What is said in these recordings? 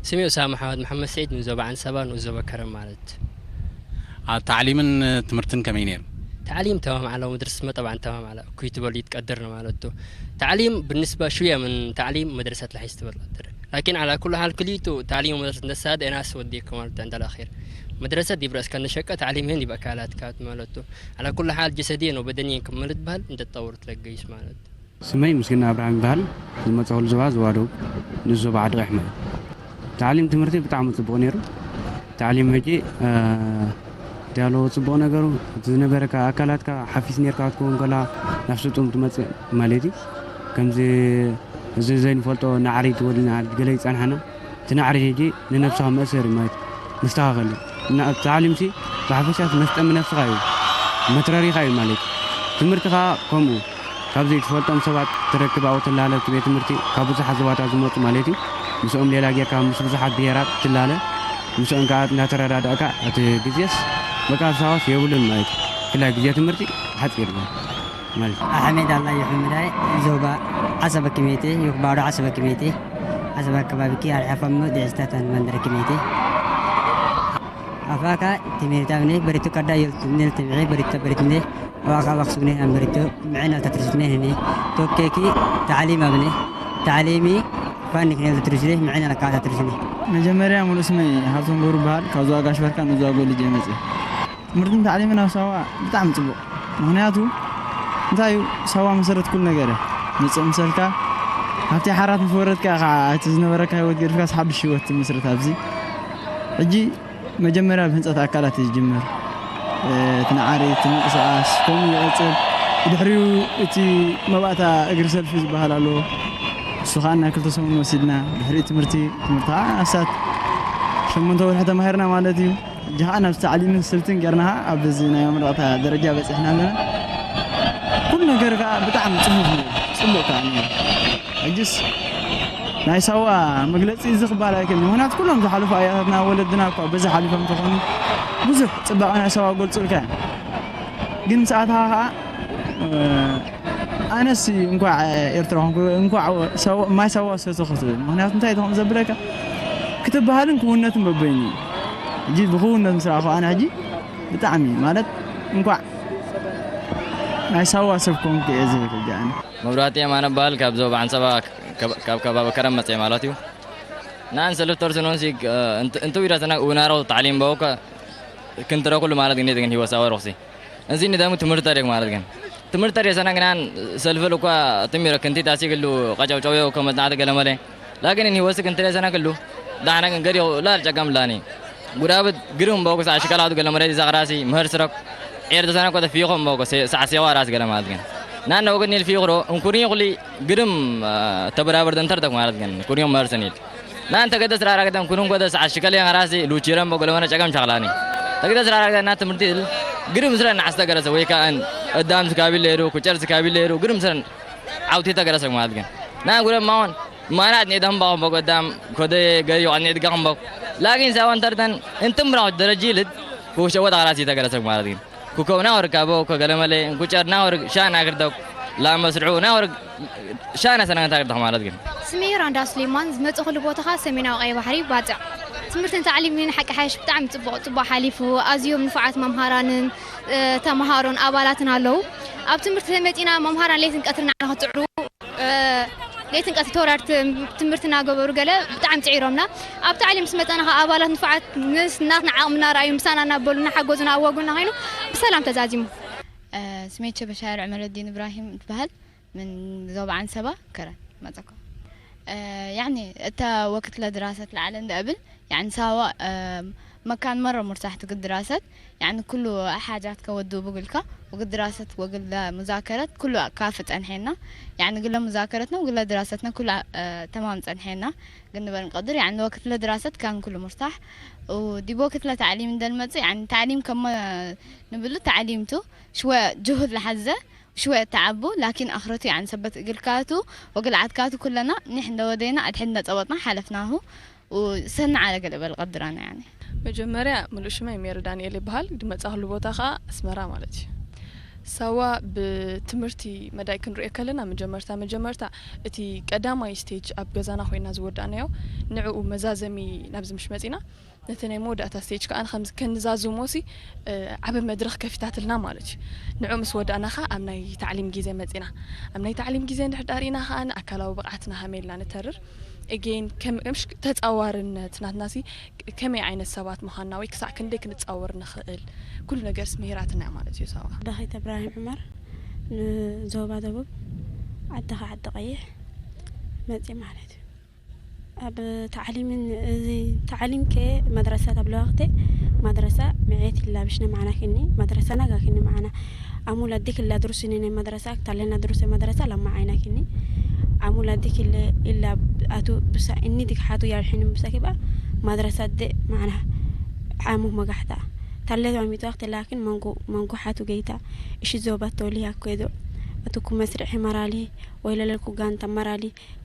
ስሜ ኡሳማ ሓመድ መሓመድ ሰዒድ፣ ንዞባ ዓንሰባ፣ ንኡስ ዞባ ከረን ማለት። ኣብ ታዕሊምን ትምህርትን ከመይ ነይሩ? ታዕሊም ተማም ዓላ፣ መድረሰት መ ጠብዓን ተማም ዓላ፣ እኩይ ትበሉ ይትቀድር ማለት። ታዕሊም ብንስባ ሽውየ ምን ታዕሊም መድረሰት ላሒስ ትበል ቀድር። ላኪን ዓላ ኩሉ ሓል ክሊቱ ታዕሊም መድረሰት እንደሳደ እናስ ወዲክ ማለት እንደ الأخير። መድረሰት ዲብ ረእስ ከነሸቀ ታዕሊም ይህን ዲብ ኣካላትካ ማለት። ዓላ ኩሉ ሓል ጀሰድየን ወበደንየን ክመልት በሃል እንደ ተጠውር ትለገይስ ማለት። ስመይ ምስግና ኣብርሃም ይበሃል። ዝመጻኹሉ ዞባ ዞባ ደቡብ፣ ንሱ ዞባ ዓዲ ቀይሕ ማለት። ታዕሊም ትምህርቲ ብጣዕሚ ጽቡቕ ነይሩ። ታዕሊም ሕጂ፣ እ፣ እቲ ያለዎ ጽቡቕ ነገሩ፣ እቲ ዝነበረካ ኣካላትካ ሓፊስ ነርካ ክትከውን ከላ፣ ናብ ስጡም ትመጽእ ማለት እዩ። ከምዚ እዚ ዘይንፈልጦ ናዕሪ ትወድና ገለ ይጸንሓና። እቲ ናዕሪ ሕጂ ንነብስኻ መእሰሪ ማለት እዩ። መስተኻኸሊ። እና እቲ ታዕሊምሲ ብሓፈሻ መስጠሚ ነብስኻ እዩ። መትረሪኻ እዩ ማለት እዩ። ትምህርቲ ኸኣ ከምኡ። ካብ ዘይትፈልጦም ሰባት ትረክብ ኣብኡ ትላለ እቲ ቤት ትምህርቲ ካብ ብዙሓት ዞባታት ዝመጹ ማለት እዩ። ምስኦም ሌላ ጌርካ ምስ ብዙሓት ብሄራት ትላለ። ምስኦም ከኣ እናተረዳዳእካ እቲ ግዜስ በቃ ሳዋስ የብሉን ማለት እዩ። ብፍላይ ግዜ ትምህርቲ ሓጺር እዩ ማለት እዩ። ኣሕመድ ኣላየሁ ምዳይ ዞባ ዓሰበ ክሜቴ ይኽባዶ ዓሰበ ክሜቴ ዓሰበ ኣከባቢኪ ኣርሓፈም ድዕስታታን መንደረ ክሜቴ ኣፋካ ትምህርታምኔ በሪቱ ቀዳ ዮልትኔል ትምዒ በሪቱ በሪትኔ ዋካ ባክሱግኔ ኣንበሪቱ ምዕና ተትርስኔ ህኔ ቶኬኪ ታዕሊም ኣብኔ ታዕሊሚ ፋኒክ ኔል ተትርስኔ ምዕና ለካ ተትርስኔ። መጀመርያ ሙሉእ ስመይ ሃብቶም ገብሩ በሃል። ካብ ዞባ ጋሽ በርካ ንዞባ ጎልጅ እየ መፅእ። ትምህርትን ታዕሊምን ኣብ ሳዋ ብጣዕሚ ጽቡቕ። ምኽንያቱ እንታይ እዩ? ሳዋ መሰረት ኩሉ ነገር እያ። መጽእ ምሰልካ፣ ሃብቲ ሓራት ምስ ወረድካ ኢኻ እቲ ዝነበረካ ህይወት ገዲፍካስ ሓድሽ ህይወት ትምስርት ኣብዚ። ሕጂ መጀመርያ ብህንጸት ኣካላት እዩ ዝጅምር። እ፣ እቲ ነዓሪ፣ እቲ ምንቅስቓስ፣ ከምኡ ይቕጽል። ብድሕሪኡ እቲ መባእታ እግሪ ሰልፊ ዝበሃል ኣሎ። እሱ ኸኣ ናይ ክልተ ሰሙን ወሲድና። ድሕሪኡ ትምህርቲ፣ ትምህርቲ ኸኣ ኣሳት ሸሞንተ ወርሒ ተማሂርና ማለት እዩ። ሕጂ ኸኣ ናብ ታዕሊምን ስልትን ጌርና ኸኣ ኣብዚ ናይ መመረቕታ ደረጃ በጺሕና ኣለና። ኩሉ ነገር ከኣ ብጣዕሚ ጽፉፍ ነይሩ፣ ጽቡቕ ከኣ ነይሩ። ሕጅስ ናይ ሳዋ መግለጺ እዚ ክበሃል ኣይክእልን። ምኽንያቱ ኩሎም ዝሓለፉ ኣያታትና ወለድና እኳ በዚ ሓሊፎም እንተኾኑ ብዙሕ ጽባቐ ናይ ሳዋ ክገልጹልካ እዮም። ግን ምስ ኣተኻ ኸኣ፣ እ፣ ኣነስ እንኳዕ ኤርትራ ኾንኩ፣ እንኳዕ ሳዋ፣ ማይ ሳዋ ሰተኹ ትብል። ምኽንያቱ እንታይ ትኾን ዘብለካ? ክትበሃልን ክውነትን በበይኑ እዩ። ሕጂ ብኽውነት ምስ ረኣኹ ኣነ ሕጂ ብጣዕሚ ማለት እንኳዕ ናይ ሳዋ ሰብ ኮንኩ እየ ዝብል ሕጂ ኣነ። መብራህቱ የማነ እበሃል፣ ካብ ዞባ ዓንሰባ፣ ካብ፣ ካብ ከባቢ ከረን መፅየ ማለት እዩ። ንኣን ሰለስተ ወር ስንሆን ሲ፣ እንት-፣ እንትው ይረሰና ውናረው ታዕሊም በውከ ክንትረኩሉ ማለት ግን ግን ህይወት ሳወር ወኽሲ። እንዚ ንደሙ ትምህርት ታሪክ ማለት ግን። ትምህርት ታሪክ ሰና ግናን ሰልፍል እኳ ትሚረ ክንቲት ኣሲግሉ ቀጨውጨውዮ ከመጽናዕት ገለመለ። ላኪን እን ህይወት ግን ትሬ ሰና ክሉ ዳሕና ግን ገዲዮ ላል ጨቀም ላኒ። ጉዳብት ግርም በውከ ሳዕ ሽከላቱ ገለመለ ዲዛ ራሲ ምህር ስረክ። ኤር ተሰና ኮተ ፊኾም በውከ ሴ-፣ ሳዕ ሴዋ ራስ ገለ ማለት ግን። ናን ነው ግን ኒል ፊኽሮ እንኩርኝ ኩሊ ግርም፣ አ፣ ተበራበር ደንተር ደክ ማለት ግን። ኩርኝ ምህር ሰኒል። ናን ተገደስ ራራግደን ኩኑን ጎደስ ዓሽከል የን ራሲ ሉቺረን በጎለመነ ጨቀም ቻክላኒ። ተገደስ ራራግደን ና ትምህርቲ እል ግርም ስረን ዓስተ ገረሰ ወይ ከኣን እዳም ስካቢ ሌሩ፣ ኩጨር ስካቢ ሌሩ፣ ግርም ስረን ዓውቲ ተገረሰ ማለት ግን። ና ጉረ ማውን ማናት ኔደም ባውን በጎዳም ኮደ ገሪ ወኔ ድጋም በኩ። ላኪን ሳወን ተርተን እንትም ብራው ደረጂ ልድ ኩሸወት ራሲ ተገረሰ ማለት ግን። ኩከው ናወር ካቦ ከገለመለ፣ ኩጨር ናወር ሻና ክርደው፣ ላመስርዑ ናወር ሻና ሰናንታ ክርደው ማለት ግን። ስሜ ራንዳ ሱሌማን፣ ዝመጽእኩሉ ቦታ ኸኣ ሰሜናዊ ቀይ ባሕሪ፣ ባጽዕ። ትምህርትን ታዕሊምን ሓቂ ሓይሽ ብጣዕሚ ጽቡቕ፣ ጽቡቕ ሓሊፉ። ኣዝዮም ንፉዓት መምሃራንን፣ እ፣ ተምሃሮን ኣባላትን ኣለዉ። ኣብ ትምህርቲ ተመጺና መምሃራን ለይትን ቀትርን ንዓና ክትጽዕሩ፣ እ፣ ለይትን ቀትሪ ተወራር ትም-፣ ትምህርቲ እናገበሩ ገለ ብጣዕሚ ጽዒሮምና። ኣብ ታዕሊም ምስ መጸና ኸኣ ኣባላት ንፉዓት ምስ ናትና ዓቕሚ እናረኣዩ ምሳና እናበሉ እናሓገዙ እናኣወጉና ኸይኑ ብሰላም ተዛዚሙ። እ፣ ስሜ ቸበሻየር ዑመረዲን እብራሂም ትበሃል። ምን ዞባ ዓንሰባ ከረን መጸኮ። እ፣ ያዕኒ እታ ወክትለ ድራሰት ለዓለ እንደ እብል፣ ያዕኒ ሳዋ፣ እ፣ መካን መረ ሙርሳሕቲ ግድራሰት፣ ያዕኒ ኩሉ ሓጃት ከወዱ ብግልካ፣ ወግድራሰት ወግለ ሙዛከረት ኩሉ ካፍ ጸንሐና፣ ያዕኒ ግለ ሙዛከረትና ወግለ ድራሰትና ኩሉ፣ እ፣ ተማም ጸንሐና፣ ግን ንበር ንቀድር፣ ያዕኒ ወክትለ ድራሰት ካን ኩሉ ሙርሳሕ፣ ዲብ ወክትለ ታዕሊም እንደልመጽእ፣ ያዕኒ ታዕሊም ከመ ንብሉ ታዕሊምቱ ሽወ ጅሁድ ለሓዘ፣ ሽወ ተዓቡ፣ ላኪን ኣኽረቱ፣ ያዕኒ ሰበት እግልካቱ ወግልዓትካቱ ኩለና ኒሕ እንደ ወደይና፣ ኣድሕድ እንደ ጸወጥና ሓለፍናሁ፣ ወሰና ዓለ ገለ በል ቀድራና፣ ያዕኒ። መጀመርያ ምሉእ ሽመይ ሜሪ ዳንኤል ይበሃል። ድመጻኹሉ ቦታ ኸኣ ኣስመራ ማለት እዩ። ሳዋ ብትምህርቲ መዳይ ክንሪኦ ከለና፣ መጀመርታ መጀመርታ እቲ ቀዳማይ ስቴጅ ኣብ ገዛና ኮይና ዝወዳእናዮ፣ ንዕኡ መዛዘሚ ናብዚ ምሽ መጺና፣ ነቲ ናይ መወዳእታ ስቴጅ ከኣ ከምዚ ከንዛዝሞሲ፣ እ፣ ዓቢ መድረኽ ከፊታትልና ማለት እዩ። ንዕኡ ምስ ወዳእና ከኣ ኣብ ናይ ታዕሊም ግዜ መጺና። ኣብ ናይ ታዕሊም ግዜ እንድሕር ዳር ኢና ከኣ ኣካላዊ ብቕዓትና ሃመልና ንተርር። ኤጌን ከም፣ ምሽ ተጻዋርነት ናትናሲ ከመይ ዓይነት ሰባት ምዃንና ወይ ክሳዕ ክንደይ ክንጻወር ንኽእል፣ ኩሉ ነገርስ ምሂራትና እያ ማለት እዩ ሳዋ። ዳኺት እብራሂም ዑመር፣ ንዞባ ደቡብ ዓዲ ኸ ዓዲ ቀይሕ መጺእ ማለት እዩ። ኣብ ታዕሊምን እዚ ታዕሊም ከ መድረሳ ተብለዋ ክተ መድረሳ ምዕት ይላብሽነ ማዕና ክኒ መድረሳ ናጋ ክኒ ማዕና ኣሙላ ዲክ ላ ድሩስኒ ናይ መድረሳ ታለና ድሩስ መድረሳ ለማ ዓይና ክኒ ኣሙላ ዲክ ኢለ ኢላ ኣቱ ብሳ እኒ ዲክ ሓቱ ያርሕኒ ብሳ ኪባ መድረሳ ደ ማዕና ሓሙ መጋሕታ ታለ ተማሚቱ ወቅት ላኪን መንጎ መንጎ ሓቱ ገይታ እሺ ዞባት ተወሊ ያኮ ዶ ኣቱ ኩ መስርዕ መራሊ ወይ ለለልኩ ጋንታ መራሊ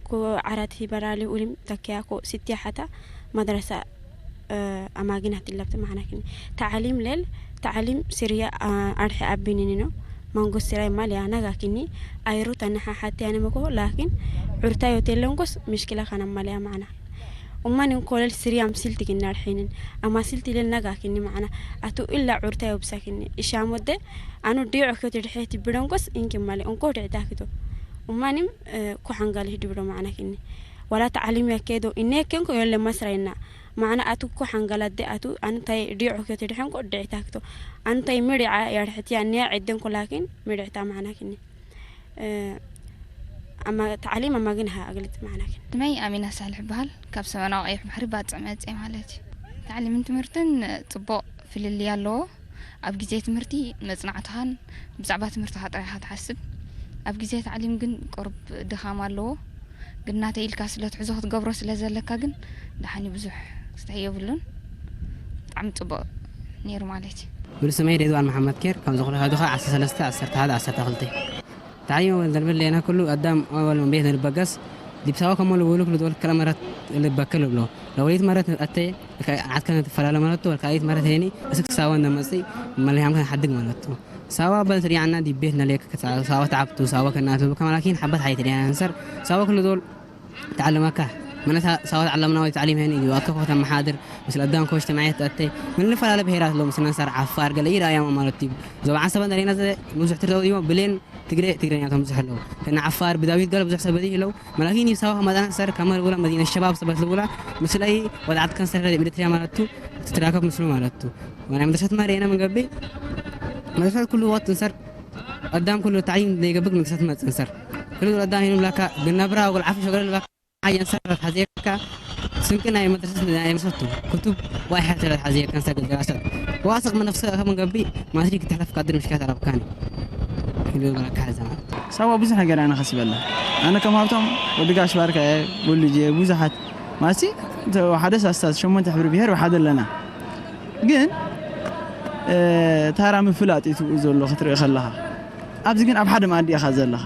ኮ ዓራት ሂበራሊ ኡሊም ተኪያ ኮ ሲቲ ሓታ መድረሳ ኣማግናት ይለብት ማዕና ክኒ ታዕሊም ለል ታዕሊም ስርያ ኣድሒ ኣቢኒኒ ነው መንጎ ስራይ ማልያ ናጋ ክኒ ኣይሩ ተነሓሓት ያነ መኮ ላኪን ዑርታ ዮቴለንጎስ ምሽኪላ ካና ማልያ ማዕና እማን እንኮለል ስርያ ምሲልቲ ክኒ ኣድሒንን ኣማሲልቲ ለል ናጋ ክኒ ማዕና ኣቱ ኢላ ዑርታ ዮብሳ ክኒ እሻ ሞደ ኣኑ ዲዖ ኪዮት ድሕት ብደንጎስ እንኪ ማልያ እንኮ ድዕታ ክቶ እማንም ኩ ሓንጋል ህድብሮ ማዕና ክኒ ዋላ ተዓሊም ያኬዶ እኔ ኬንኮ የለ መስራይና ማዕና ኣቱ ኩ ሓንጋል ኣደ ኣቱ ኣንታይ ዲዖ ኪዮት ድሕንኮ ድዕታ ክቶ ኣንታይ ምሪዓ ያርሕትያ ኒያ ዕደንኮ ላኪን ምሪዕታ ማዕና ክኒ ኣማ ተዓሊም ኣማ ግን ሃ ኣግልጽ ማዕና ክኒ ስመይ ኣሚና ሳልሕ ይበሃል። ካብ ሰመናዊ ቀይሕ ባሕሪ ባጽዕ መጽእ ማለት እዩ። ታዕሊምን ትምህርትን ጽቡቕ ፍልልይ ኣለዎ። ኣብ ግዜ ትምህርቲ መጽናዕትኻን ብዛዕባ ትምህርትኻ ጥራይ ኢኻ ትሓስብ። ኣብ ግዜ ታዕሊም ግን ቁሩብ ድኻም ኣለዎ። ግን ናተይ ኢልካ ስለ ትሕዞ ክትገብሮ ስለ ዘለካ ግን ደሓን እዩ፣ ብዙሕ ክስተይ የብሉን። ብጣዕሚ ጽቡቕ ነይሩ ማለት እዩ። ብሉ ስመይ ሬድዋን መሓመድ ኬር ከም ዝኾነ ሃዱኻ ዓሰርተ ሰለስተ ዓሰርተ ሓደ ዓሰርተ ክልተ ታዕሊም ወል ደርብል ሌና ኩሉ ኣዳም ወል ቤት ንልበገስ ዲብሳዋ ከመሉ ውሉክ ልትወል ከለ መረት ልበክል ብሎ ለወሊት መረት ኣተ ዓትከ ንትፈላለ መረቱ ወልካሊት መረት ሄኒ እስክ ሳዋ እንደመጽ መለያምከ ሓድግ መረቱ ሳዋ በል ትሪዓና ዲብ ቤት ነሌክ ሳዋ ተዓብቱ ሳዋ ከናቱ ከመላኪን ሓበት ሓይት ዲያ ንሰር ሳዋ ክሉ ዶል ተዓለመካ መነታ ሳዋ ተዓለምና ወይ ተዓሊም ሄኒ እዩ ኣከ ኮተ መሓድር ምስል ኣዳም ኮሽ ተማየት ኣተ ምን ልፈላለ ብሄራት ሎ ምስል ነንሰር ዓፋር ገለ ይራያ ማለት እዩ ዞባ ዓሰበ እንደሌና ዘ ብዙሕ ትርተው ብሌን ትግሬ ትግርኛ ተምዝሕ ኣለዉ ከነ ዓፋር ብዳዊት ገለ ብዙሕ ሰብ በዚህ ኣለዉ መላኪን ይብሳዋ ከማጣና ሰር ከመር ውላ መዲና ሸባብ ሰበት ልውላ ምስለይ ወድዓት ከንሰር ኤሪትሪያ ማለቱ ትትራከብ ምስሉ ማለቱ ወናይ መድረሰት ማር የነ መንገቢ መድረሰት ኩሉ ወቅት እንሰር ቀዳም ኩሉ ታዕሊም ዘይገብር መድረሰት መጽ እንሰር ክሉ ቀዳም ይኑ ላካ ግናብራ ወል ዓፊ ሸገረ ላካ ሓየን ሰር ሓዜካ ስንቂ ናይ መድረሰት ናይ መሰቱ ክቱብ ዋይ ሓተ ሓዜካ ሰገ ደራሰት ዋስቕ መነፍሰ ከመንገቢ ማትሪክ ተሕለፍ ካድር ምሽካት ኣረብካኒ ክሉ ላካ ዘማ ሳዋ ብዙሕ ነገር ኣነ ከሲበላ ኣነ ከም ሃብቶም ወዲ ጋሽ ባርካ እየ ወልጅ እየ ብዙሓት ማሲ ሓደ ሳስታት ሸሞንተ ሕብሪ ብሄር ብሓደ ኣለና ግን ታራ ምፍላጥ እዩ ትብኡ ዘሎ ክትርኢ ከለኻ ኣብዚ ግን ኣብ ሓደ መኣዲ ኢኻ ዘለኻ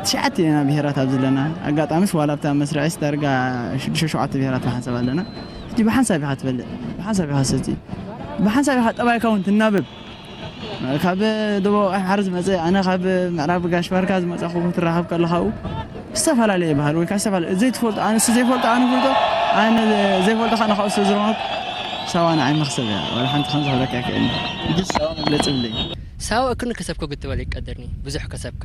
ትሽዓተ ኢና ብሄራት ኣብ ዘለና ኣጋጣሚስ ዋላ ኣብታ መስርዕስ ዳርጋ ሽዱሽተ ሸውዓተ ብሄራት ብሓንሳብ ኣለና ሕጂ ብሓንሳብ ኢኻ ትበልዕ ብሓንሳብ ኢኻ ሰቲ ብሓንሳብ ኢኻ ጠባይካ እውን ትናበብ ካብ ደቡብ ኣምሓራ ዝመፀ ኣነ ካብ ምዕራብ ጋሽ ባርካ ዝመፀኹ ክትራኸብ ከለኻኡ ዝተፈላለየ ባህል ወይ ከዓ ዝተፈላለየ ዘይትፈልጦ ኣነ እሱ ዘይፈልጦ ኣነ ፈልጦ ኣነ ዘይፈልጦ ከዓ ንካኡ ስለ ዝረኸብኩ ሳዋ ንዓይ መኽሰብ እያ ዋላ ሓንቲ ከም ዝኽብለካ ይክእል ሕጂ ሳዋ መግለፂ ብለይ ሳዋ እክን ከሰብኮ ግትበል ይቀደርኒ ብዙሕ ከሰብካ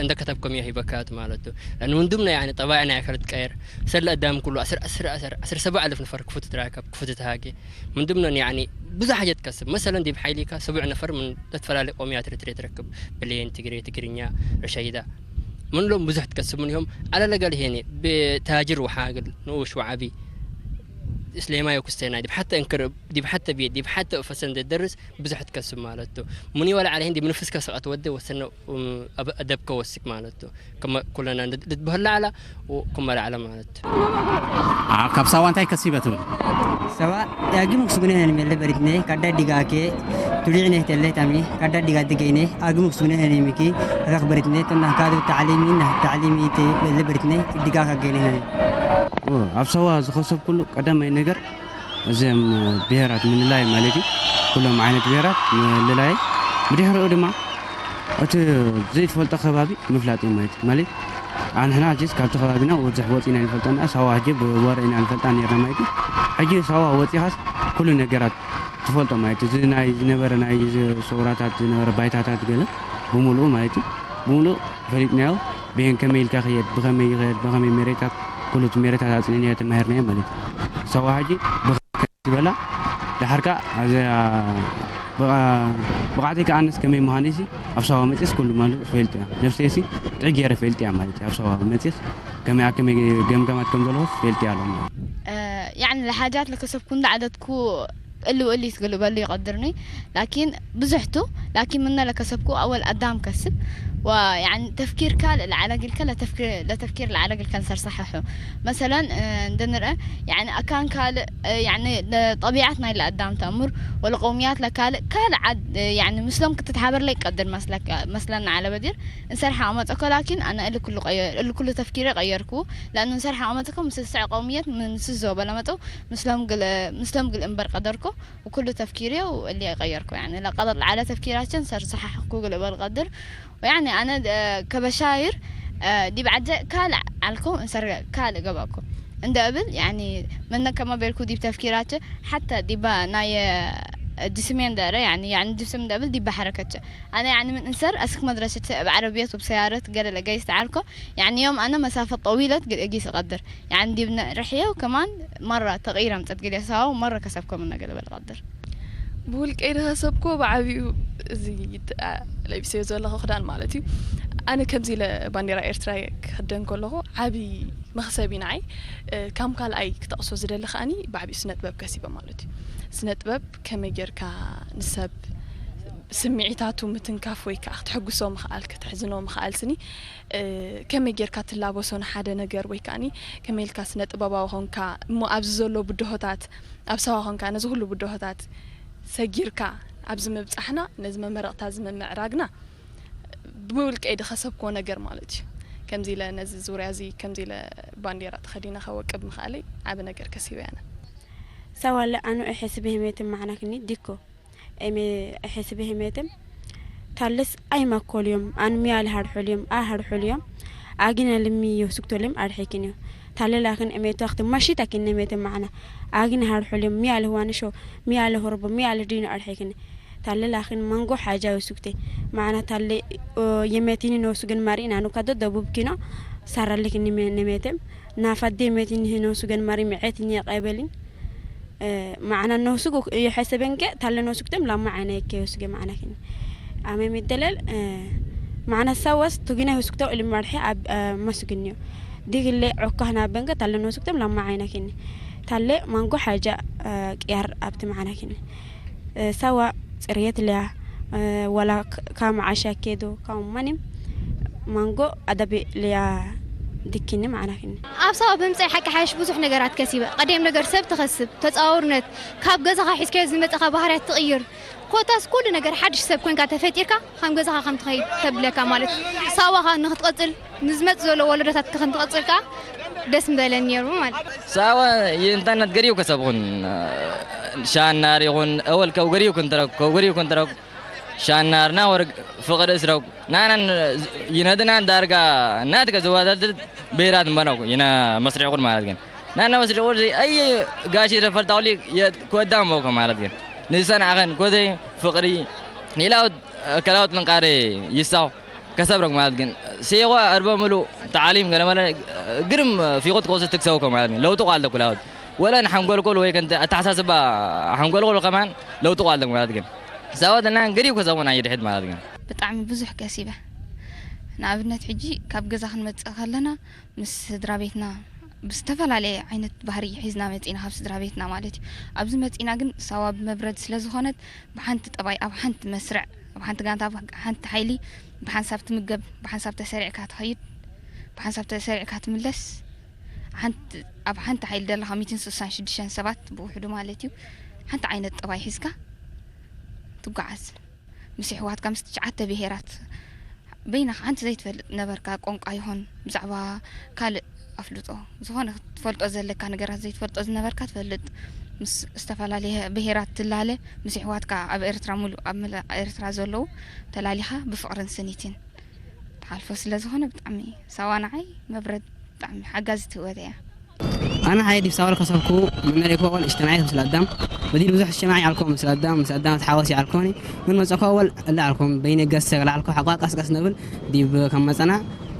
እንደ ከተብኮም እያ ሂበካት ማለት እዩ ንውንዱም ናይ ኣነ ጠባይ ናይ ኣካል ትቀየር ሰለ ኣዳም ኩሉ ኣስር ኣስር ኣስር ኣስር ሰባ ኣልፍ ነፈር ክፉት ትራከብ ክፉት ተሃጌ ምንድምኖን ያኒ ብዙሕ ሓጀት ከስብ መሰለን ዲብ ሓይሊካ ሰቡዕ ነፈር ምን ተፈላለ ቆምያ ትርትሬ ትረክብ ብሌን ትግሬ ትግርኛ ርሸይዳ ምንሎም ብዙሕ ትከስብ ምን እዮም ዓለለገል ሄኔ ብታጅር ወሓግል ንኡሽ ወዓቢ ስሌማዮ ኩስቴና ዲብ ሓተ እንክር ዲብ ሓተ ቤት ዲብ ሓተ ፈሰን ደደርስ ብዙሕ ትከስብ ማለት ሙኒ ወላ ዓለ ሄንዲ ምንፍስከ ሰቐት ወደ ወሰነ ኣደብከ ወስክ ማለት ኩለና ልትበህል ላዕላ ክመ ላዕላ ማለት ካብ ሳዋ እንታይ ከሲበ ትብል ሳዋ ያጊ ሙክስጉነ ነን ሜለ በሪትነ ካዳ ዲጋኬ ቱሊዕነ ተለ ታሚ ካዳ ዲጋ ድገይነ ኣጊ ሙክስጉነ ነን ሚኪ ረክ በሪትነ ተና ካዱ ታዕሊሚ ና ታዕሊሚ ተ በለ በሪትነ ዲጋ ካገይነ ነን ኣብ ሳዋ ዝኸሰብ ኩሉ ቀዳማይ ነገር እዚም ብሄራት ምልላይ ማለት እዩ ኩሎም ዓይነት ብሄራት ምልላይ ብድሕሪኡ ድማ እቲ ዘይትፈልጦ ከባቢ ምፍላጥ እዩ ማለት እዩ። ማለት ኣንሕና ሕጂስ ካብቲ ከባቢና ብዙሕ ወፂና ንፈልጠና፣ ሳዋ ሕጂ ብወረ ኢና ንፈልጣ ነርና ማለት እዩ። ሕጂ ሳዋ ወፂኻስ ኩሉ ነገራት ትፈልጦ ማለት እዩ። እዚ ናይ ዝነበረ ናይ እዚ ሰውራታት ዝነበረ ባይታታት ገለ ብምሉኡ ማለት እዩ፣ ብምሉእ ፈሊጥናዮ። ብሄን ከመይ ኢልካ ክየድ፣ ብኸመይ ይኸድ፣ ብኸመይ መሬታት፣ ኩሉ እቲ መሬታት ኣፅኒዕናዮ ተማሂርናዮ ማለት እዩ። ሳዋ ሕጂ ብኸመይ ዝበላ ድሓር ከኣ ኣዘ ብቕዓተይ ክኣንስ ከመይ ምዃነይሲ ኣብ ሳዋ መፅስ ኩሉ ማለት ፈልጥ እያ። ነፍሰይሲ ጥዕይ ገይረ ፈልጥ እያ ማለት እዩ። ኣብ ሳዋ መፅስ ከመይ ኣከመይ ገምገማት ከም ዘለኹስ ፈልጥ እያ ኣለኹ። يعني لحاجات لكسبكن عددكو እሉ እሉ ይትግልበሉ ይቐድርኒ ላኪን ብዙሕቱ ላኪን ምነ ለከሰብኩ ኣወል ኣዳም ከስብ ويعني تفكير ካልእ ለዓለ ግልከ ለተፍኪር ለተፍኪር ለዓለ ግልከ ንሰርሳሐሑ መሰለን እንደንርአ يعني ኣካን ካልእ يعني ጠቢዓት ናይ ለኣዳም ተእምር ወለቀውምያት ለካልእ ካልእ ዓድ يعني ምስሎም ክትትሓበር ለይቀድር መስለና ዓለ በዲር እንሰርሓ ኣመፀኮ ላኪን ኣነ እሉ ኩሉ ቀየር እሉ ኩሉ ተፍኪረ ቀየርኩ ለእኑ እንሰርሓ ኣመፀኮ ምስ ስዕ ቀውምየት ምስ ዞበ ለመጠው ምስሎም ግል ምስሎም ግል እምበር ቀደርኮ وكل تفكيري واللي غيركو يعني لا قدر على تفكيراتن سر صححكو قل بالقدر ويعني أنا كبشاير دي بعد كال علكو انسر كال قباكو عند قبل يعني من كما بيركو دي بتفكيرات حتى دي با ناي جسمين داره يعني يعني جسم دبل دي بحركته أنا يعني من انسر اسك مدرسة بعربية وبسيارة قال لقيس تعالكو يعني يوم أنا مسافة طويلة قيس أقدر يعني دي رحية وكمان مرة تغيير أمتت قلي سوا ومرة كسبكم من قلب القدر ብውልቀይ ዝኸሰብኩዎ ብዓብኡ እዚ ለቢሰዮ ዘለኹ ክዳን ማለት እዩ። ኣነ ከምዚ ኢለ ባንዴራ ኤርትራ ክኽደን ከለኹ ዓቢ መኽሰብ እዩ ንዓይ። ከም ካልኣይ ክጠቕሶ ዝደሊ ከኣኒ ብዓቢኡ ስነ ጥበብ ከሲበ ማለት እዩ። ስነ ጥበብ ከመይ ጌርካ ንሰብ ስምዒታቱ ምትንካፍ ወይ ከዓ ክትሕጉሶ ምኽኣል ክትሕዝኖ ምኽኣል ስኒ ከመይ ጌርካ ትላበሶ ንሓደ ነገር ወይ ከኣኒ ከመይ ኢልካ ስነ ጥበባዊ ኾንካ እሞ ኣብዚ ዘሎ ብድሆታት ኣብ ሳዋ ኾንካ ነዚ ኩሉ ብድሆታት ሰጊርካ ኣብዚ ምብጻሕና ነዚ መመረቕታ እዚ ምምዕራግና ብውልቀይ ዝኸሰብክዎ ነገር ማለት እዩ። ከምዚ ኢለ ነዚ ዙርያ እዚ ከምዚ ኢለ ባንዴራ ተኸዲነ ከወቅብ ምኽኣለይ ዓቢ ነገር ከሲበ እየ ኣነ። Sawale anu ehesibihimeti macnakini dikko eme ehesibihimetim tallis ay makkoliyom an miyal harxuliyom a harxuliyom agina limmi yosuktolim arxikinyo talle lakin emeto akti mashit akinne metem macna agina harxuliyom miyal huwanisho miyal horbo miyal dino arxikine talle lakin mango haja yosukte macna talle yemetini nosugen mari nanu kado dobub kino saralik nime nemetem nafadde yemetini hino sugen mari mi'et ni qebelin macna nosugu yeheseben ke talle nosugtem lamma ayna ikke yosuge macna kini ame middelel macna sawas tugina yosugtem ilmarxe ab masugniyo digille okkahna benke talle nosugtem lamma ayna kini talle mango haja qiyar abti macna kini sawa ጽርየት ለያ ወላ ካብ መዓሻ ኬዶ ካብ ማንም ማንጎ ኣደብ ለያ ድኪኒ ማዕና ክኒ ኣብ ሳዋ ብምፅእ ሓቂ ሓይሽ ብዙሕ ነገራት ከሲበ ቀደም ነገር ሰብ ትኸስብ ተፃውርነት ካብ ገዛኻ ሒዝካዮ ዝመፀኻ ባህርያት ትቕይር ኮታስ ኩሉ ነገር ሓድሽ ሰብ ኮንካ ተፈጢርካ ከም ገዛኻ ከም ትኸይድ ተብለካ ማለት ሳዋኻ ንክትቐፅል ንዝመፅ ዘሎ ወለዶታት ከም ትቐፅል ከዓ ደስ ምበለን ነይሩ ማለት ሳዋ ይንታነት ገሪው ከሰብኹን ሻናር ይኹን እወል ከው ገሪው ክንትረኩ ከው ገሪው ክንትረኩ ሻናርና ወርግ ፍቕሪ እስረው ናናን ይነድናን ዳርጋ እናትከ ዝወዳድር ብሄራት እምበነኩ ይነ መስሪዕኩን ማለት ግን ናና መስሪዕኩን ኣየ ጋሽ ተፈልጣውሊ ክወዳም መውከ ማለት ግን ንዝሰናዕኸን ኮዘይ ፍቕሪ ሌላው ከላው ጥንቃሬ ይሳው ከሰብረክ ማለት ግን ሴዋ እርበ ምሉ ተዓሊም ገለመለ ግርም ፊቁት ከውስት ትክሰውከ ማለት ግን ለውጡ ቃል ተኩላውት ወላ ንሐንጎልኮል ወይ ከንተ ኣተሓሳስባ ሐንጎልኮል ከማን ለውጡ ቃል ማለት ግን ሳወት እና እንግዲህ ከሰቡን ኣይድሕድ ማለት ግን ብጣዕሚ ብዙሕ ከሲበ ንኣብነት ሕጂ ካብ ገዛ ክንመፅእ ከለና ምስ ስድራ ቤትና ብዝተፈላለየ ዓይነት ባህሪ ሒዝና መፂና ካብ ስድራ ቤትና ማለት እዩ ኣብዚ መፂና ግን ሳዋ ብመብረድ ስለ ዝኾነት ብሓንቲ ጠባይ ኣብ ሓንቲ መስርዕ ኣብ ሓንቲ ጋንታ ሓንቲ ሓይሊ ብሓንሳብ ትምገብ ብሓንሳብ ተሰሪዕካ ትኸይድ ብሓንሳብ ተሰሪዕካ ትምለስ ሓንቲ ኣብ ሓንቲ ሓይሊ ደለኻ ሚእትን ስሳን ሽዱሽተን ሰባት ብውሕዱ ማለት እዩ ሓንቲ ዓይነት ጠባይ ሒዝካ ትጓዓዝ ምስ ኣሕዋትካ ምስ ትሽዓተ ብሄራት በይናኻ ሓንቲ ዘይትፈልጥ ነበርካ ቋንቋ ይኹን ብዛዕባ ካልእ ኣፍልጦ ዝኾነ ክትፈልጦ ዘለካ ነገራት ዘይትፈልጦ ዝነበርካ ትፈልጥ ምስ ዝተፈላለየ ብሄራት ትላለ፣ ምስ ኣሕዋትካ ኣብ ኤርትራ ሙሉእ፣ ኣብ መላእ ኤርትራ ዘለዉ ተላሊኻ ብፍቕርን ስኒትን ትሓልፎ ስለ ዝኾነ፣ ብጣዕሚ ሳዋ ንዓይ መብረድ፣ ብጣዕሚ ሓጋዚት ህይወት እያ። ኣነ ሓየ ዲብ ሳወል ከሰብኩ፣ መመለይኮ ወል እጅተማዒ ምስ ኣዳም፣ በዲል ብዙሕ እጅተማዒ ኣልኮ ምስ ኣዳም፣ ምስ ኣዳም ተሓወሲ ኣልኮኒ፣ ምን መጸኮ ወል እላ ኣልኮም በይነ ገሰ ገላ ኣልኮ ሓቋ ቀስቀስ ነብል ዲብ ከም መጸና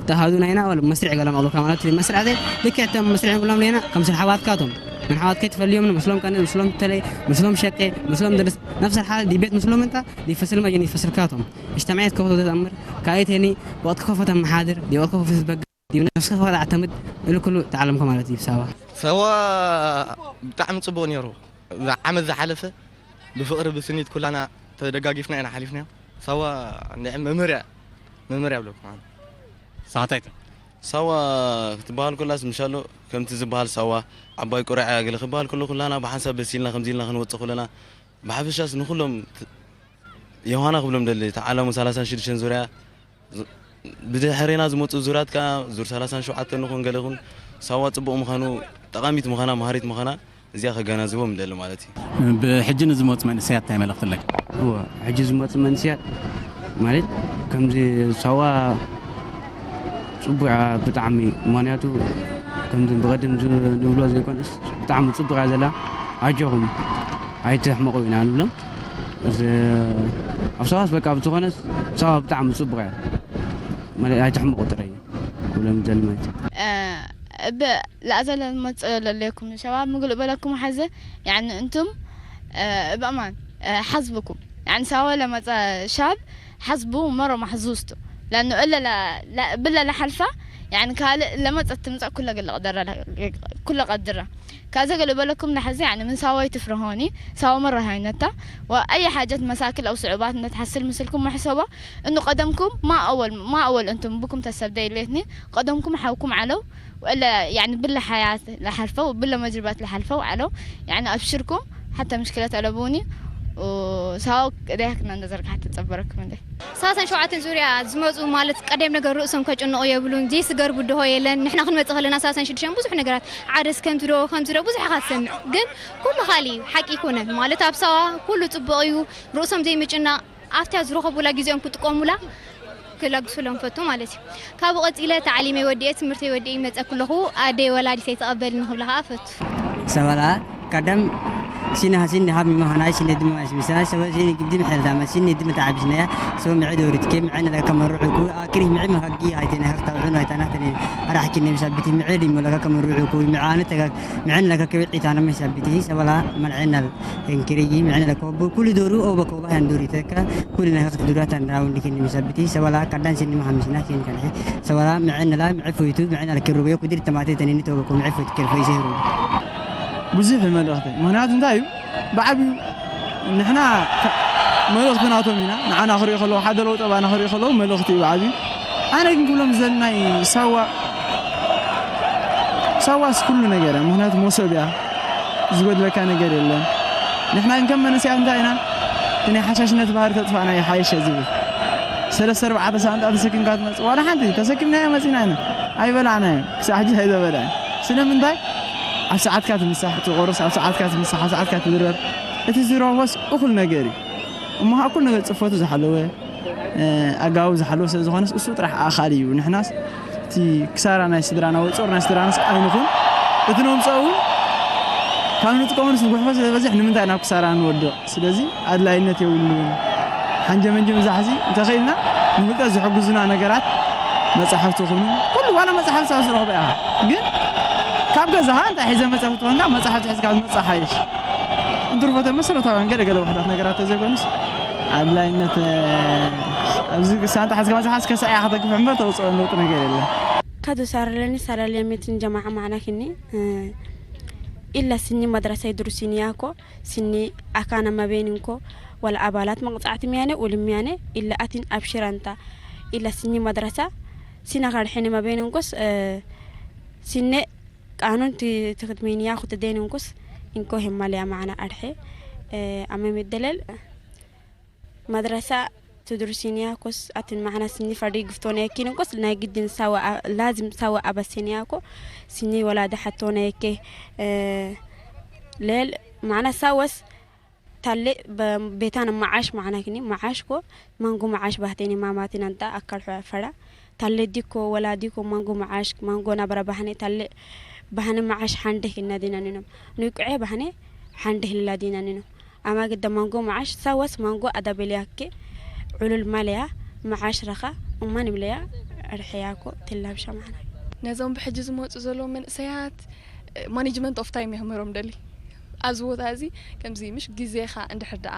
ተሃዱ ናይና ወል መስርዕ ገለ መቕሉካ ማለት እዩ። መስርዕ ዘይ ልክዕ እቶም መስርዕ ንብሎም ሌና ከም ስል ሓዋትካቶም። ምን ሓዋትከይ ትፈልዮም ምስሎም ቀንል፣ ምስሎም ተለይ፣ ምስሎም ሸቄ፣ ምስሎም ድርስ፣ ነፍስ ሓል ዲቤት ምስሎም እንታ ዲፈስል መጀን ይፈስልካቶም። እጅተማዒት ከፈቶ ተኣምር፣ ካይቴኒ ወቅት ከፈተ መሓድር፣ ዲወቅት ከፈተ ዝበግ ዲብ ነፍስኻ ፈቓድ ኣዕተምድ እሉ ኩሉ ተዓለምኮ ማለት እዩ። ሳዋ ሳዋ ብጣዕሚ ጽቡቕ ነይሩ። እዛ ዓመት ዝሓለፈ ብፍቕሪ ብስኒት ኩላና ተደጋጊፍና ኢና ሓሊፍናዮ። ሳዋ ንዕ መምህር እያ፣ መምህር እያ ብለኩም ኣነ። ሳታይከ? ሳዋ ክትበሃል ኩላስ ምሻሎ ከምቲ ዝበሃል ሳዋ ዓባይ ቁርዕ እያ ገለ ክበሃል ኩሉ ኩላና ብሓንሳብ በሲልና ከምዚ ኢልና ክንወጽእ ኩለና ብሓፈሻስ ንኩሎም ት- ዮሃና ክብሎም ደሊ ተዓለሙ ሰላሳን ሽዱሽተን ዙርያ ዝ- ብድሕሬና ዝመፁ ዙራት ከዓ ዙር ሰላሳን ሸውዓተን ንኹን ገለ ይኹን ሳዋ ፅቡቕ ምዃኑ፣ ጠቓሚት ምዃና፣ መሃሪት ምዃና እዚኣ ከገናዝቦም ንደሊ ማለት እዩ። ብሕጂ ንዝመፁ መንእሰያት እንታይ መልእኽቲ ኣለካ? እወ፣ ሕጂ ዝመፁ መንእሰያት ማለት ከምዚ ሳዋ ፅቡቅ እያ ብጣዕሚ። ምኽንያቱ ከምዚ ብቐደም ዝ- ንብሎ ዘይኮነስ ብጣዕሚ ፅቡቅ እያ ዘላ። ኣጆኹም ኣይትሕመቑ ኢና ንብሎም። እዚ ኣብ ሳዋስ በቃ ብዝኾነስ ሳዋ ብጣዕሚ ፅቡቅ እያ። ማለት ኣይትሕመቑ ጥራይ ክብሎም ዝደሊ ማለት እዩ። እ፣ ብ- ላእዘለ መጽእ ለለይኩም ሸባብ ምግልእ በለኩም ሐዘ፣ ያኒ እንቱም፣ እ፣ በእማን፣ እ፣ ሐዝብኩም። ያኒ ሳወ ለመጸ ሻብ ሐዝቡ መሮ ማሕዙስቱ። ለኑ እለ ለ- ለ- ብለ ለሐልፋ፣ ያኒ ካልእ ለመጸት ትምጸእ ኩለ ግለ ቀደረ ለ- ኩለ ቀድረ። ካዘ ገለ በለኩም ለሐዘ፣ ያኒ ምን ሳወ ይትፍረሆኒ፣ ሳወ መሮ ሃይነታ፣ ወአይ ሐጀት መሳክል አው ስዑባት እንደ ተሐስል ምስልኩም መሕሰባ፣ እኑ ቀደምኩም ማ አወል፣ ማ አወል እንቱም ብኩም ተሰብደ ይሌትኒ፣ ቀደምኩም ሐውኩም ዐለው፣ ወእለ ያኒ ብለ ሐያት ለሐልፈው፣ ብለ መጅርባት ለሐልፈው ዐለው፣ ያኒ አብሽርኩም፣ ሐተ ምሽክለት አለቡኒ፣ ወሳወ እደያክና እንደ ዘርግሐት ትጸበረኩም እንደ። ሰላሳን ሸውዓተን ዙርያ ዝመጹ ማለት ቀደም ነገር ርእሶም ከጭንቑ የብሉን። ዘይስገር ብድሆ የለን። ንሕና ክንመጽእ ከለና ሰላሳን ሽዱሽተን ብዙሕ ነገራት ዓደስ ከምዚ ዶ፣ ከምዚ ዶ ብዙሕ ኢኻ ትሰምዕ። ግን ኩሉ ካልእ እዩ፣ ሓቂ ኣይኮነን። ማለት ኣብ ሳዋ ኩሉ ጽቡቕ እዩ። ርእሶም ዘይምጭናቕ፣ ኣብታ ዝረኸቡላ ግዜኦም ክጥቀሙላ ክለግሱሎም ፈቱ ማለት እዩ። ካብኡ ቀጺለ ታዕሊመይ ወዲኤ፣ ትምህርተይ ወዲኤ ይመጸኩ ኣለኹ። ኣደይ ወላዲተይ ተቐበልኒ ክብላ ከኣ ፈቱ። ሰበላ ቀደም ሲና ሲኒ ሃብ መሃናይ ሲኒ ድም ማሽ ምሳና ሰበ ሲኒ ግዲ ምሕል ዳማ ሲኒ ድም ታዕቢስነያ ሰበ ምዕድ ወሪትኬ ምዕን ለከ መርዑኩ ኣክሪ ምዕ መሃጊ ኣይቴነ ሀክታ ውዕን ኣይታና ተኔ ኣራሕኪ ነብሳ ቢቲ ምዕድ ይመለከ ከመርዑኩ ምዓን ተጋ ምዕን ለከ ከብዒ ታና ምሳ ቢቲ ሰበላ መልዕናል እንክሪ ምዕን ለከ ኩሉ ዶሩ ኦ በኮባ ያንዶሪ ተካ ኩሉ ነከ ክትዱራ ታንዳው እንዲኪ ምሳ ቢቲ ሰበላ ቀዳን ሲኒ መሃምሽና ኬን ከልሒ ሰበላ ምዕን ላ ምዕ ፎይቱ ምዕን ለከ ሩበዮ ኩድር ተማቴ ተኔኒ ተወበኮ ምዕ ፎይቱ ከልፎ ይሴሩ ብዙሕ መልእኽቲ። ምኽንያቱ እንታይ እዩ? ብዓብዩ ንሕና ከ- መልእኽቲ ናቶም ኢና። ንዓና ክሪኡ ከለዉ፣ ሓደ ለውጢ ኣባና ክሪኡ ከለዉ መልእኽቲ እዩ ብዓብዩ። ኣነ ግን ክብሎም ዝደሊ ናይ ሳዋ፣ ሳዋስ ኩሉ ነገር እያ። ምኽንያቱ መሶብ እያ። ዝጎድለካ ነገር የለን። ንሕና ግን ከም መንእሰያት እንታይ ኢና? እቲ ናይ ሓሻሽነት ባህሪ ተጥፋእና ይሓይሸ ዝብል። ሰለስተ ኣርባዕተ ሳንጣ ተሰኪምካ ትመጽእ። ዋላ ሓንቲ ተሰኪምናዮ መጺና ኢና። ኣይበላዕናዮ። ክሳዕ ሕጂ ኣይተበልዐን። ስለምንታይ? ኣብ ሰዓትካ ትምሳሕ፣ ትቆርስ፣ ኣብ ሰዓትካ ትምሳሕ፣ ኣብ ሰዓትካ ትድረር። እቲ ዝረኽቦስ እኹል ነገር እዩ። እሞ ኸዓ እኩል ነገር ጽፈቱ ዝሓለወ፣ እ፣ ኣገባቡ ዝሓለወ ስለ ዝኾነስ እሱ ጥራሕ ኣኻሊ እዩ። ንሕናስ እቲ ክሳራ ናይ ስድራና ወይ ጾር ናይ ስድራናስ ኣይንኹን። እቲ ነምጽኦ እውን ካብ ንጥቀመሉስ ንጉሕፎ ስለ ዝበዝሕ ንምንታይ ናብ ክሳራ ንወድቕ? ስለዚ ኣድላይነት የብሉን። ሓንጀመንጀ ምብዛሕሲ እንተኽኢልና ንፍልጠት ዝሕግዙና ነገራት መጻሕፍቲ ይኹኑ፣ ኩሉ ዋላ መጻሕፍቲ ኣብ ዝረኽቦ ኢኻ። ግን ካብ ገዛኻ እንታይ ሒዘ መጻሕፍቲ ኮይንካ መጻሕፍቲ ሒዝካ ዝመጽእ ሓይሽ። እንትርፎ መሰረታውያን ገለ ገለ ውሑዳት ነገራት ተዘይኮኑስ ኣድላይነት፣ እ፣ ኣብዚ ሳንጣ ሓዝካ መጽሓፍ እስከ ሰዓያ ከተግፍሕ እምበር ተውጽኦ ለውጢ ነገር የለን። Kado saralani saraliyamitin jama'a ma'ana kinni, eh, illa sinni madrasa idrusini yako, sinni akana mabeninko, wala abalat maqta'ati miyane, ulim miyane, illa atin abshiranta, illa sinni madrasa, sina karhini mabeninko, eh, sinne qanun ti-, tikdmini yako tedeninkos, inko himmaliya ma'ana arhe, eh, amami delel, Madrasa ትድርሲንያ ኮስ ኣትን ማዕና ስኒ ፈሪ ግፍቶነ የኪን ኮስ ናይ ግድን ሳወ ኣ-፣ ላዝም ሳወ ኣበሲንያ ኮ ስኒ ወላደ ሓቶነ የኬ፣ እ፣ ሌል ማዕና ሳወስ ታሌ በ-፣ ቤታን መዓሽ ማዕና ክኒ መዓሽ ኮ ማንጎ መዓሽ ባህቴኒ ማማቲና እንታ ኣካል ሖ ፈራ ታሌ ዲኮ ወላ ዲኮ ማንጎ መዓሽ ማንጎ ናበራ ባህኔ ታሌ ባህኔ መዓሽ ሓንደ ክና ዲና ኒኖም ንቁዐ ባህኔ ሓንደ ህልላ ዲና ኒኖም ኣማግደ ማንጎ መዓሽ ሳወስ ማንጎ ኣዳቤልያኬ ዑሉል ማለያ መዓሽ ረኻ እማን ብለያ ርሕያኮ ትላብሻ ማዕና። ነዞም ብሕጂ ዝመፁ ዘለዉ መንእሰያት ማኔጅመንት ኦፍ ታይም የምህሮም ደሊ ኣብዚ ቦታ እዚ ከምዚ ምሽ ግዜኻ እንድሕር ደኣ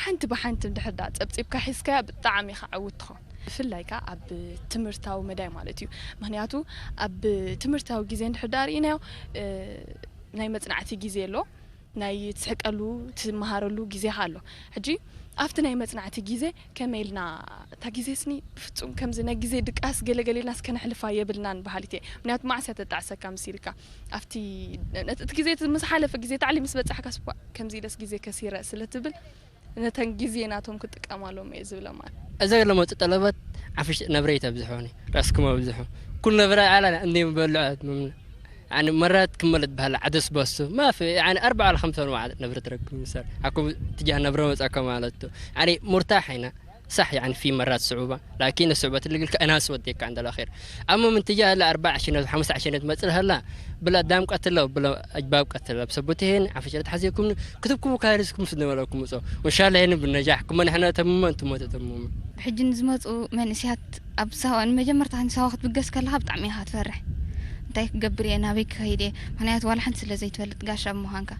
ሓንቲ ብሓንቲ እንድሕር ደኣ ፀብፂብካ ሒዝካያ ብጣዕሚ ኢኻ ዕውት ትኸውን። ብፍላይ ከዓ ኣብ ትምህርታዊ መዳይ ማለት እዩ። ምክንያቱ ኣብ ትምህርታዊ ግዜ እንድሕር ደኣ ርኢናዮ ናይ መፅናዕቲ ግዜ ኣሎ፣ ናይ ትስሕቀሉ ትመሃረሉ ግዜኻ ኣሎ። ሕጂ ኣብቲ ናይ መፅናዕቲ ግዜ ከመይ ኢልና እታ ግዜ ስኒ ብፍፁም ከምዚ ናይ ግዜ ድቃስ ገለገለ ኢልናስ ከነሕልፋ የብልናን በሃሊት እየ። ምክንያቱ መዓስ እያ ተጣዕሰካ ምስ ኢልካ ኣብቲ ነቲ እቲ ግዜ እቲ ምስ ሓለፈ ግዜ ታዕሊም ምስ በፃሕካስ ኳ ከምዚ ኢለስ ግዜ ከሲረ ስለ ትብል ነተን ግዜ ናቶም ክጥቀማሎም እየ ዝብለ ማለት። እዛ ለመፁ ጠለባት ዓፍሽ ነብረይ ተብዝሖኒ ራስኩም ኣብዝሖ ኩል ነብረ ዓላ እንደ በልዖት ምምነ يعني مرات كملت بهلا عدس بس ما في يعني أربعة ولا خمسة أنواع نبرة تركم يسار حكم تجاه نبرة وزعكم على تو يعني مرتاح هنا صح يعني في مرات صعوبة لكن الصعوبة اللي قلت أنا سوديك عند الأخير أما من تجاه لا أربع عشرين خمسة عشرين ما تصير هلا بلا دام قتل بلا أجباب قتل بسبتين عفشت حزيكم كتبكم وكارثكم في الدولة كم وإن شاء الله يعني بالنجاح كما نحن تماما أنتم تتمم ብሕጂ ንዝመፁ መንእስያት ኣብ ሳዋ ንመጀመርታ ንሳዋ ክትብገስ ከለካ ብጣዕሚ ኢካ ትፈርሕ። እንታይ ክገብር እየ ናበይ ክኸይድ እየ ምክንያቱ ዋላ ሓንቲ ስለ ዘይትፈልጥ ጋሻ ብምዃንካ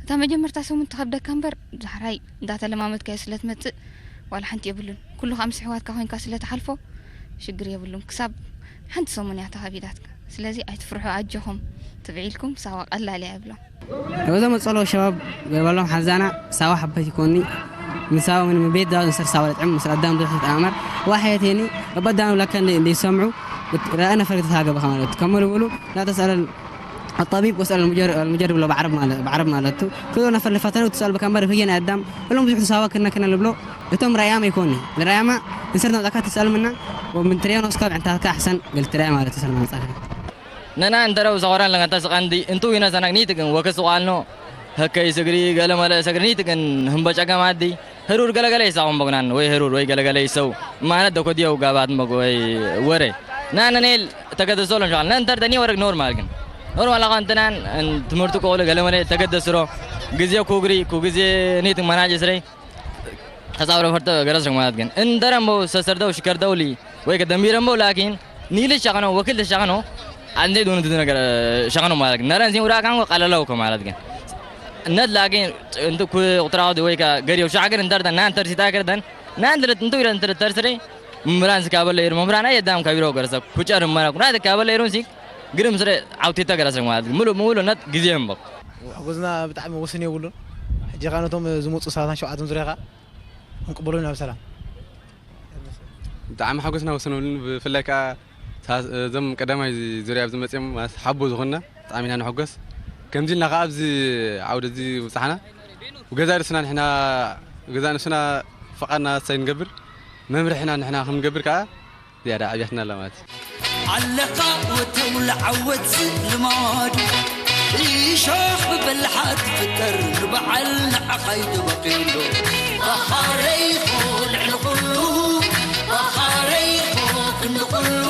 እታ መጀመርታ ሰሙን ትኸብደካ እምበር ዳሕራይ እንዳተለማመድካዮ ስለ ትመፅእ ዋላ ሓንቲ የብሉን። ኩሉ ከዓ ምስ ኣሕዋትካ ኮይንካ ስለ ትሓልፎ ሽግር የብሉን። ክሳብ ሓንቲ ሰሙን እያ ተኸቢዳትካ። ስለዚ ኣይትፍርሑ ኣጆኹም ትብዒልኩም ሳዋ ቀላል እያ ይብሎም። እዞም ጸሎ ሸባብ ገበሎም ሓዛና ሳዋ ሓበት ይኮኒ ምሳው ምን ቤት ዳውን ስር ሳዋ ለጥዕም ምስ ኣዳም ብዙሕ ተኣመር ዋሕየቴኒ በዳም ለከ እንደ ይሰምዑ ረአነ ፈርግ ተሳገበ ማለት ከመሉ ብሉ لا تسأل الطبيب واسأل المجرب المجرب لو بعرب ማለት بعرب ማለት كل نفر لفتره تسأل بكمبر هي أدم كلهم بيحطوا سوا كنا كنا لبلو እቶም ራያማ ይኮኒ ንራያማ እንሰርና ዛካ ትስኣል ምና ወምንትሪያ ኖስካ ብዕንታትካ ኣሕሰን ገልትሪያ ማለት ተሰርና መጻካ ነና እንተረው ሰቆራን ለንገንታ ስቃንዲ እንቱ ይነ ሰናግ ኒትግን ወከ ስቋልኖ ህከይ ስግሪ ገለ መለ ሰግሪ ኒትግን ህምበ ጨገማዲ ህሩር ገለገለ ይሳቆም በግናን ወይ ህሩር ወይ ገለገለ ይሰው ማለት ደኮዲየው ጋባት መግ ወይ ወረ ናነኔል ተገደሶሎም ሻል ነንተር ደኒ ወረግ ኖርማል ግን ኖርማል አቋንትናን ትምህርቱ ቆሎ ገለ መለ ተገደስሮ ግዜ ኩግሪ ኩግዜ ኒት መናጀ ስረይ ተጻብረ ፈርተ ገረስ ማለት ግን እንደረምቦ ሰሰርደው ሽከርደውሊ ወይ ከደሚረምቦ ላኪን ኒል ሸኸኖ ወክል ሸኸኖ አንዴ ዱን ዱን ነገር ሸኸኖ ማለት ግን ነረን ሲን ውራ ካን ቀለለው ማለት ግን እነት ላኪን እንት ቁጥራው ወይ ከገሪው ሻገር እንደርተ ናን ተርሲታ ከርደን ናን ድርት እንቱ ይረን ተር ተርስሪ ምራን ስካበለ ይር ምራን አይ ዳም ከቢሮ ገረሰ ኩጨር መራ ኩና ካበለ ይሩን ሲክ ግርም ስረ አውቲታ ገረሰ ማለት ግን ሙሉ ሙሉ ነት ግዜ እምቦ ሕጎዝና ብጣዕሚ ወስን የብሉን። ሕጂ ኸዓ ነቶም ዝመፁ ሰባትን ሸውዓተን ዙርያ ኸዓ ክንቅበሎ ኢና ብሰላም። ብጣዕሚ ሓጎስና ወሰን የብሉን። ብፍላይ ከዓ እዞም ቀዳማይ ዙርያ ኣብዚ መፅኦም ሓቦ ዝኾንና ብጣዕሚ ኢና ንሕጎስ። ከምዚ ኢልና ከዓ ኣብዚ ዓውደ እዚ ውፃሕና ብገዛ ርእስና ንሕና ገዛ ንስና ፍቓድና ሳይ ንገብር መምርሕና ንሕና ክንገብር ከዓ ዝያዳ ኣብያትና ኣላ ማለት እዩ። ኣለኻ ወተው ለዓወት ልማዱ እሾኽ ብበላሓ ትፍጠር ንበዓል ንዓኻ ይተበቂሉ ባኻረይኹ ልዕሊ ኩሉ ባኻረይኹ ክንዲ ኩሉ